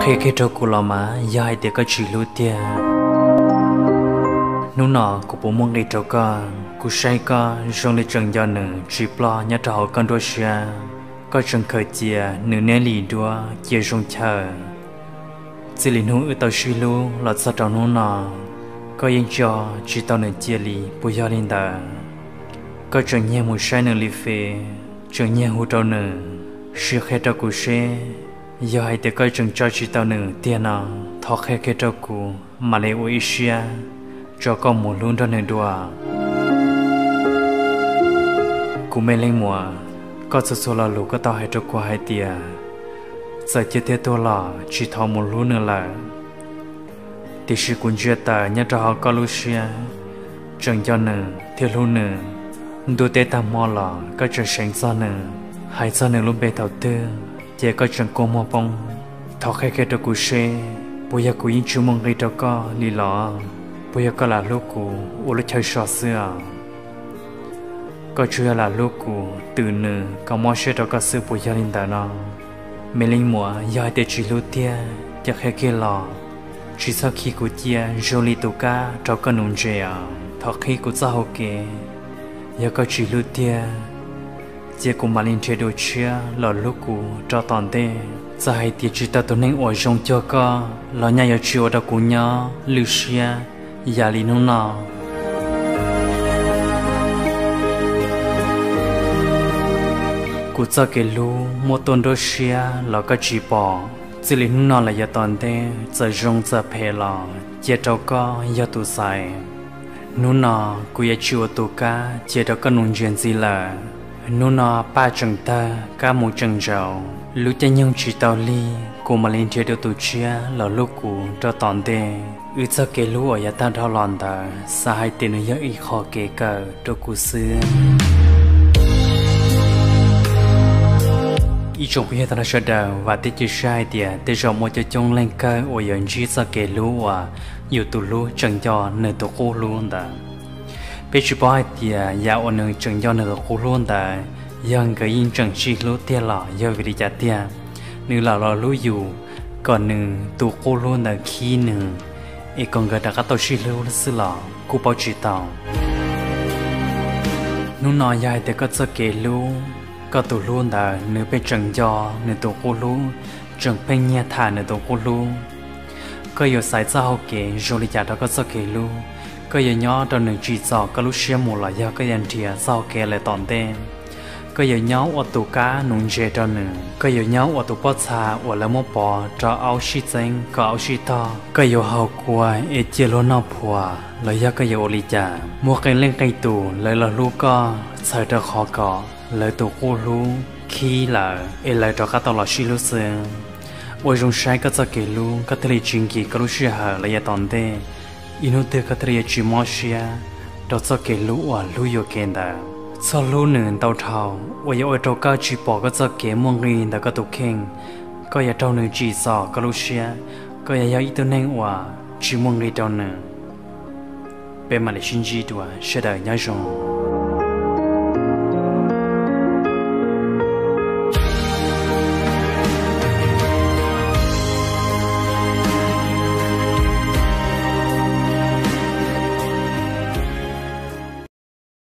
Qhia kiag rau kuv los mas, yog hais tias koj tsis hlub tiag, hnub no kuv puas muaj nqis rau koj? Kuv saib koj zoo li tseem nco nws tsis ploj nyob rau hauv koj nruab siab. Koj tseem khaws cia nws niaj li duab cia zoo chaw. Txij li hnub wb tau sib hlub los txog rau hnub no, koj yeej tso tsis tau nws cia li, puas yog li ntawd? Koj tseem nyiag mus saib nws li fes, tseem nyiag hu rau nws, sim qhia rau kuv seb, yog hais tias koj tseem tso tsis tau nws tiag no, thov qhia kiag rau kuv mam li ua ib siab tso koj mus hlub nrog nws dua. Kuv me leej muam, koj txhua txhua lo lus koj tau hais rau kuv hais tias, txawm ciaj thiab tuag los tsis thov mus hlub nws lawm. Tiam sis kuv ntsia tawm nyob rau hauv koj lub siab, tseem nco nws thiab hlub nws. Ntuj teb tag hmo los koj tseem seev txog nws, hais txog nws lub npe thaum twg ces koj tseem kua muag poob. Thov qhia kiag rau kuv seb, puas yog kuv yeej tsis muaj nqis rau koj li los? Puas yog koj lam hlub kuv ua lub chaw so xwb os? Koj tsuas yog lam hlub kuv twm nws kom mob siab rau koj xwb, puas yog li ntawd no? Me leej muam, yog hais tias tsis hlub tiag ces qhia kiag los, tsis txhob khi kuv cia zoo li tus kab rau koj nuv ntses os. Thov qhib kuv txoj hau kev, yog koj tsis hlub tiag ces kuv mam li nrhiav dua tshiab los hlub kuv rau tom ntej. Txawm hais tias tsis tau tus neeg uas zoo cuag koj los nyaj yuav tsis ua rau kuv nyob lwj siab yam li hnub no. Kuv txoj kev hlub muaj tuaj nruab siab los koj tsis pom. Txij li hnub no los yav tom ntej, txawm zoo txawm phem los cia rau koj yog tus xaiv. Hnub no kuv yuav tsis ua tus kab cia rau koj nuv ntses ntxiv lawm. Hnub no paj tseem tawg kab mus tseem ntsaus, lub caij nyoog tsis tau lig kuv mam li nrhiav dua tus tshiab los hlub kuv rau tom ntej. Wb txoj kev hlub uas yav tag dhau los ntawd xav hais tias nws yog ib qho kev kawm rau kuv xwb. Ib tsoom phooj ywg tag nrho sawv daws, vam thiab cia siab hais tias tej zaum muaj coob coob leej kawg uas yuav ntsib txoj kev hlub uas yus tus hlub tseem nco nws tus qub hlub ntawd. Peb tsis paub hais tias yam uas nws tseem nco nws tus qub hlub ntawd yog nkawd yeej tseem sib hlub tiag los yog vim li cas tiag. Nws lam los hlub yus kom nws tus qub hlub ntawd khib nws, es kom nkawd rov qab tau sib hlub xwb los kuj paub tsis tau. Hnub no yog hais tias koj txoj kev hlub, koj tus hlub ntawd nws pheej tseem nco nws tus qub hlub, tseem pheej nyiag tham nws tus qub hlub, koj yuav xaiv txoj hau kev zoo li cas rau koj txoj kev hlub? Koj yuav nyob rau nws tsim txom koj lub siab mus los yog koj yuav nrhiav txoj hau kev lawm tom ntej? Koj yuav nyob ua tus kab nuv ntses rau nws? Koj yuav nyob ua tus pob txha uas lawv muab pov rau aub sib txeeb kom aub sib tog? Koj yuav haus kua es cia luag noj phuas los yog koj yuav ua li cas? Muaj qee leej qee tus lawv los hlub koj txhawm rau qhov kom lawv tus qub hlub khib lawm es lawv rov qab tau los sib hlub xwb. Ua zoo saib koj txoj kev hlub, koj thiaj li tsis nkim koj lub sij hawm los yav tom ntej. Ib hnub twg koj thiaj li yuav tsis mob siab rau txoj kev hlub uas hlub yuam kev ntawd. Txhob hlub nws ntau dhau uas yuav ua rau koj tsis pom koj txoj kev muaj nqis ntawm koj tus kheej. Koj yuav raug nws tsim txom koj lub siab, koj yuav yog ib tug neeg uas tsis muaj nqis rau nws. Peb mam li sib ntsib dua, sawv daws nyob zoo.